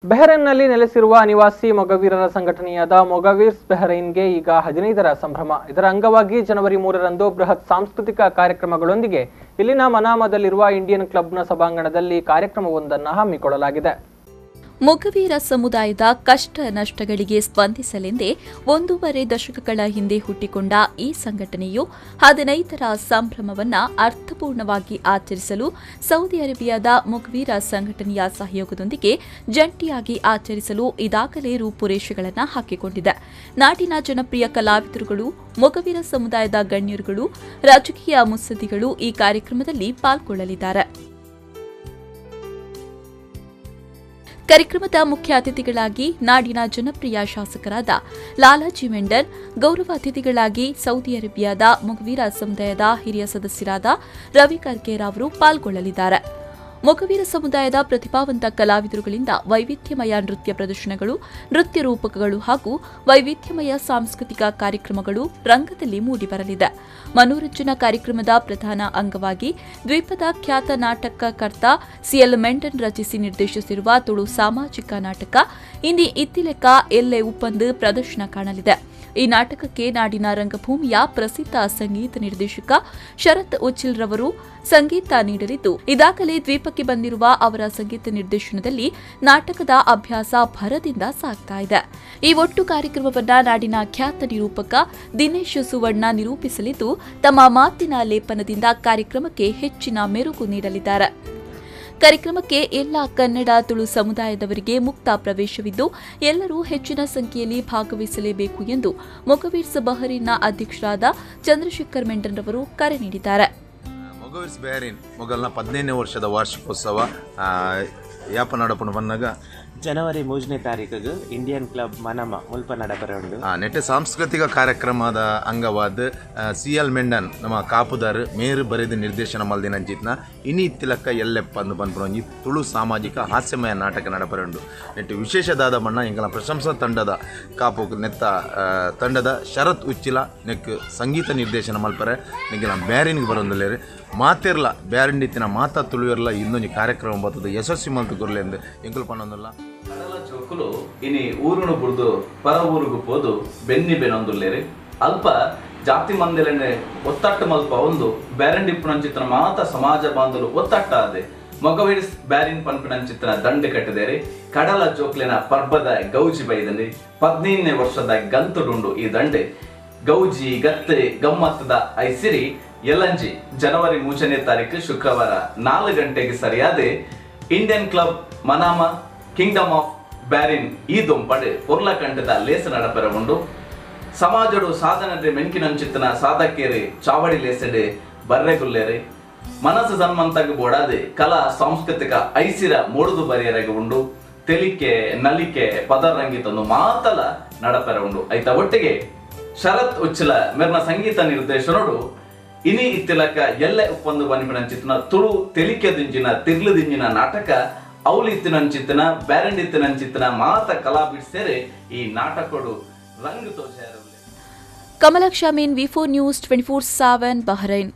ಬೆಹರೈನ್ನಲ್ಲಿ ನೆಲೆಸಿರುವ ಅನಿವಾಸಿ ಮೊಗವೀರರ ಸಂಘಟನೆಯಾದ ಮೊಗವೀರ್ಸ್ ಬೆಹರೈನ್ಗೆ ಈಗ 15ರ ಸಂಭ್ರಮ. ಇದರ ಅಂಗವಾಗಿ ಜನವರಿ 3ರಂದು ಬೃಹತ್ ಸಾಂಸ್ಕೃತಿಕ ಕಾರ್ಯಕ್ರಮಗಳೊಂದಿಗೆ ಇಲ್ಲಿನ ಮನಾಮದಲ್ಲಿರುವ ಇಂಡಿಯನ್ ಕ್ಲಬ್ನ ಸಭಾಂಗಣದಲ್ಲಿ ಕಾರ್ಯಕ್ರಮವೊಂದನ್ನು ಹಮ್ಮಿಕೊಳ್ಳಲಾಗಿದೆ. ಮೊಗವೀರ ಸಮುದಾಯದ ಕಷ್ಟ ನಷ್ಟಗಳಿಗೆ ಸ್ಪಂದಿಸಲೆಂದೇ 1.5 ದಶಕಗಳ ಹಿಂದೆ ಹುಟ್ಟಿಕೊಂಡ ಈ ಸಂಘಟನೆಯು 15ರ ಸಂಭ್ರಮವನ್ನು ಅರ್ಥಪೂರ್ಣವಾಗಿ ಆಚರಿಸಲು ಸೌದಿ ಅರೇಬಿಯಾದ ಮೊಗವೀರ ಸಂಘಟನೆಯ ಸಹಯೋಗದೊಂದಿಗೆ ಜಂಟಿಯಾಗಿ ಆಚರಿಸಲು ಈಗಾಗಲೇ ರೂಪುರೇಷೆಗಳನ್ನು ಹಾಕಿಕೊಂಡಿದೆ. ನಾಡಿನ ಜನಪ್ರಿಯ ಕಲಾವಿದರುಗಳು, ಮೊಗವೀರ ಸಮುದಾಯದ ಗಣ್ಯರುಗಳು, ರಾಜಕೀಯ ಮುತ್ಸದ್ದಿಗಳು ಈ ಕಾರ್ಯಕ್ರಮದಲ್ಲಿ ಪಾಲ್ಗೊಳ್ಳಲಿದ್ದಾರೆ. ಕಾರ್ಯಕ್ರಮದ ಮುಖ್ಯ ಅತಿಥಿಗಳಾಗಿ ನಾಡಿನ ಜನಪ್ರಿಯ ಶಾಸಕರಾದ ಲಾಲಾಜಿ ಮೆಂಡನ್, ಗೌರವ ಅತಿಥಿಗಳಾಗಿ ಸೌದಿ ಅರೇಬಿಯಾದ ಮೊಗವೀರ ಸಮುದಾಯದ ಹಿರಿಯ ಸದಸ್ಯರಾದ ರವಿ ಕರ್ಕೇರ ಅವರು ಪಾಲ್ಗೊಳ್ಳಲಿದ್ದಾರೆ. ಮೊಗವೀರ ಸಮುದಾಯದ ಪ್ರತಿಭಾವಂತ ಕಲಾವಿದರುಗಳಿಂದ ವೈವಿಧ್ಯಮಯ ನೃತ್ಯ ಪ್ರದರ್ಶನಗಳು, ನೃತ್ಯ ರೂಪಕಗಳು ಹಾಗೂ ವೈವಿಧ್ಯಮಯ ಸಾಂಸ್ಕೃತಿಕ ಕಾರ್ಯಕ್ರಮಗಳು ರಂಗದಲ್ಲಿ ಮೂಡಿಬರಲಿದೆ. ಮನೋರಂಜನಾ ಕಾರ್ಯಕ್ರಮದ ಪ್ರಧಾನ ಅಂಗವಾಗಿ ದ್ವೀಪದ ಖ್ಯಾತ ನಾಟಕಕರ್ತ ಸಿಎಲ್ ಮೆಂಡನ್ ರಚಿಸಿ ನಿರ್ದೇಶಿಸಿರುವ ತುಳು ಸಾಮಾಜಿಕ ನಾಟಕ ಇಂದಿ ಇತ್ತಿಲೆಕ್ಕ ಎಲ್ಲೆ ಉಪ್ಪಂದು ಪ್ರದರ್ಶನ ಕಾಣಲಿದೆ. ಈ ನಾಟಕಕ್ಕೆ ನಾಡಿನ ರಂಗಭೂಮಿಯ ಪ್ರಸಿದ್ಧ ಸಂಗೀತ ನಿರ್ದೇಶಕ ಶರತ್ ಉಚ್ಚಿಲ್ರವರು ಸಂಗೀತ ನೀಡಲಿದ್ದು, ಈಗಾಗಲೇ ದ್ವೀಪಕ್ಕೆ ಬಂದಿರುವ ಅವರ ಸಂಗೀತ ನಿರ್ದೇಶನದಲ್ಲಿ ನಾಟಕದ ಅಭ್ಯಾಸ ಭರದಿಂದ ಸಾಗ್ತಾ ಇದೆ. ಈ ಒಟ್ಟು ಕಾರ್ಯಕ್ರಮವನ್ನು ನಾಡಿನ ಖ್ಯಾತ ನಿರೂಪಕ ದಿನೇಶ್ ಸುವರ್ಣ ನಿರೂಪಿಸಲಿದ್ದು, ತಮ್ಮ ಮಾತಿನ ಲೇಪನದಿಂದ ಕಾರ್ಯಕ್ರಮಕ್ಕೆ ಹೆಚ್ಚಿನ ಮೆರುಗು ನೀಡಲಿದ್ದಾರೆ. ಕಾರ್ಯಕ್ರಮಕ್ಕೆ ಎಲ್ಲ ಕನ್ನಡ ತುಳು ಸಮುದಾಯದವರಿಗೆ ಮುಕ್ತ ಪ್ರವೇಶವಿದ್ದು, ಎಲ್ಲರೂ ಹೆಚ್ಚಿನ ಸಂಖ್ಯೆಯಲ್ಲಿ ಭಾಗವಹಿಸಲೇಬೇಕು ಎಂದು ಮೊಗವೀರ್ಸ್ ಬಹರೀನ್ನ ಅಧ್ಯಕ್ಷರಾದ ಚಂದ್ರಶೇಖರ್ ಮೆಂಡನ್ ರವರು ಕರೆ ನೀಡಿದ್ದಾರೆ. ಮೊಗವೀರ್ಸ್ ಬಹರೀನ್ ಮೊಗಲ್ನ 15ನೇ ವರ್ಷದ ವಾರ್ಷಿಕೋತ್ಸವ ಯಾಪ ನಡಪಣ ಬಂದಾಗ ಜನವರಿ 3ನೇ ತಾರೀಕಿಗೆ ಇಂಡಿಯನ್ ಕ್ಲಬ್ ಮನಮ ಮುಲ್ಪ ನಡಪರೆ ಉಂಡು. ನೆಟ್ಟೆ ಸಾಂಸ್ಕೃತಿಕ ಕಾರ್ಯಕ್ರಮದ ಅಂಗವಾದ ಸಿ ಎಲ್ ಮೆಂಡನ್ ನಮ್ಮ ಕಾಪುದಾರ್ ಮೇರು ಬರೆದು ನಿರ್ದೇಶನ ಮಲ್ದಿನಂಚಿತ್ನ ಇನಿ ತಿಲಕ್ಕ ಎಲ್ಲೆಪ್ಪ ಅಂದು ಪನ್ಪುನ ಒಂಜಿ ತುಳು ಸಾಮಾಜಿಕ ಹಾಸ್ಯಮಯ ನಾಟಕ ನಡಪರೆ ಉಂಡು. ನೆಟ್ಟು ವಿಶೇಷದಾದ ಬಣ್ಣ ಎಂಕಲ ಪ್ರಶಂಸಾ ತಂಡದ ಕಾಪು ನೆತ್ತ ತಂಡದ ಶರತ್ ಉಚ್ಚಿಲ ನೆಕ್ ಸಂಗೀತ ನಿರ್ದೇಶನ ಮಲ್ಪರೆ ನೆಕ್ಕಿನ ಬ್ಯಾರಿನ್ಗೆ ಬರೋಂದಿಲ್ಲೇರು ಮಾತಿರ್ಲ ಬ್ಯಾರಿಂಡಿತ್ತಿನ ಮಾತಾ ತುಳುವಿರಲ ಇನ್ನೊಂದು ಕಾರ್ಯಕ್ರಮ ಬರ್ತದೆ ಯಶಸ್ವಿ ಮಲ್ತು ಕೊರ್ಲೆಂದು ಎಂಕುಲು ಪನ್ನೊಂದಿಲ್ಲ. ಜೋಕುಲು ಇನಿ ಊರುನು ಬುಡ್ದು ಪರ ಊರುಗು ಪೋದು ಬೆನ್ನಿ ಬೆನೊಂದುಲ್ಲೇರಿ ಅಲ್ಪ ಜಾತಿ ಮಂದಿರನೆ ಒತ್ತಟ್ಟು ಮಲ್ಪ ಒಂದು ಬ್ಯಾರಂಡಿಪ್ಪುನಂಚಿತನ ಮಾತ ಸಮಾಜ ಬಾಂಧಲು ಒತ್ತಟ್ಟಾದೆ ಮೊಗವೀರ್ಸ್ ಬ್ಯಾರಿನ್ ಪನ್ಪಿನಂಚಿತನ ದಂಡೆ ಕಟ್ಟಿದೇರಿ ಕಡಲ ಜೋಕ್ಲಿನ ಪರ್ಬದ ಗೌಜಿ ಬೈದಲ್ಲಿ 15ನೇ ವರ್ಷದ ಗಂತುಡುಂಡು ಈ ದಂಡೆ ಗೌಜಿ ಗತ್ತೆ ಗಮ್ಮತ್ತದ ಐಸಿರಿ ಎಲ್ಲಂಜಿ ಜನವರಿ 3ನೇ ತಾರೀಕು ಶುಕ್ರವಾರ 4 ಗಂಟೆಗೆ ಸರಿಯಾದ Indian club Manama kingdom of Bahrain ಈ ದೊಂಪಡೆ ಪೊರ್ಲಕಂಠದ ಲೇಸ ನಡಪೆರ ಉಂಡು. ಸಮಾಜಡು ಸಾಧನೆ ಮೆಂಕಿನಂಚಿತ್ತನ ಸಾಧಕೇರಿ ಚಾವಡಿ ಲೇಸೆಡೆ ಬರ್ರೆಗುಲ್ಲೇರಿ ಮನಸ್ಸು ಸನ್ಮಂತಾಗ ಬೋಡಾದೆ ಕಲಾ ಸಾಂಸ್ಕೃತಿಕ ಐಸಿರ ಮೂಡುದು ಬರಿಯರೆಗೆ ಉಂಡು. ತೆಲಿಕೆ ನಲಿಕೆ ಪದರಂಗಿತನ್ನು ಮಾತಲ ನಡಪೆರ ಉಂಡು. ಐತ ಒಟ್ಟಿಗೆ ಶರತ್ ಉಚ್ಚಲ ಮೆರ್ನ ಸಂಗೀತ ನಿರ್ದೇಶನೋಡು ಇನಿ ಇತ್ತಿಲಕ ಎಲ್ಲೆ ಉಪ್ಪಂದು ಬನಿಪಿನಂಚಿತ್ತನ ತುಳು ತೆಲಿಕೆ ದಿಂಜಿನ ತಿರ್ಲು ದಿಂಜಿನ ನಾಟಕ ಅವಲಿತ್ತಿನಂಚಿತ್ತನ ಬ್ಯಾರಂಡಿತ್ತಿನಂಚಿತ್ತನ ಮಾತ ಕಲಾ ಬಿಡ್ಸೇರೆ ಈ ನಾಟಕಡು ರಂಗು ತೋಜಾರ. Kamalaksha Menon, V4 news 24/7, Bahrain.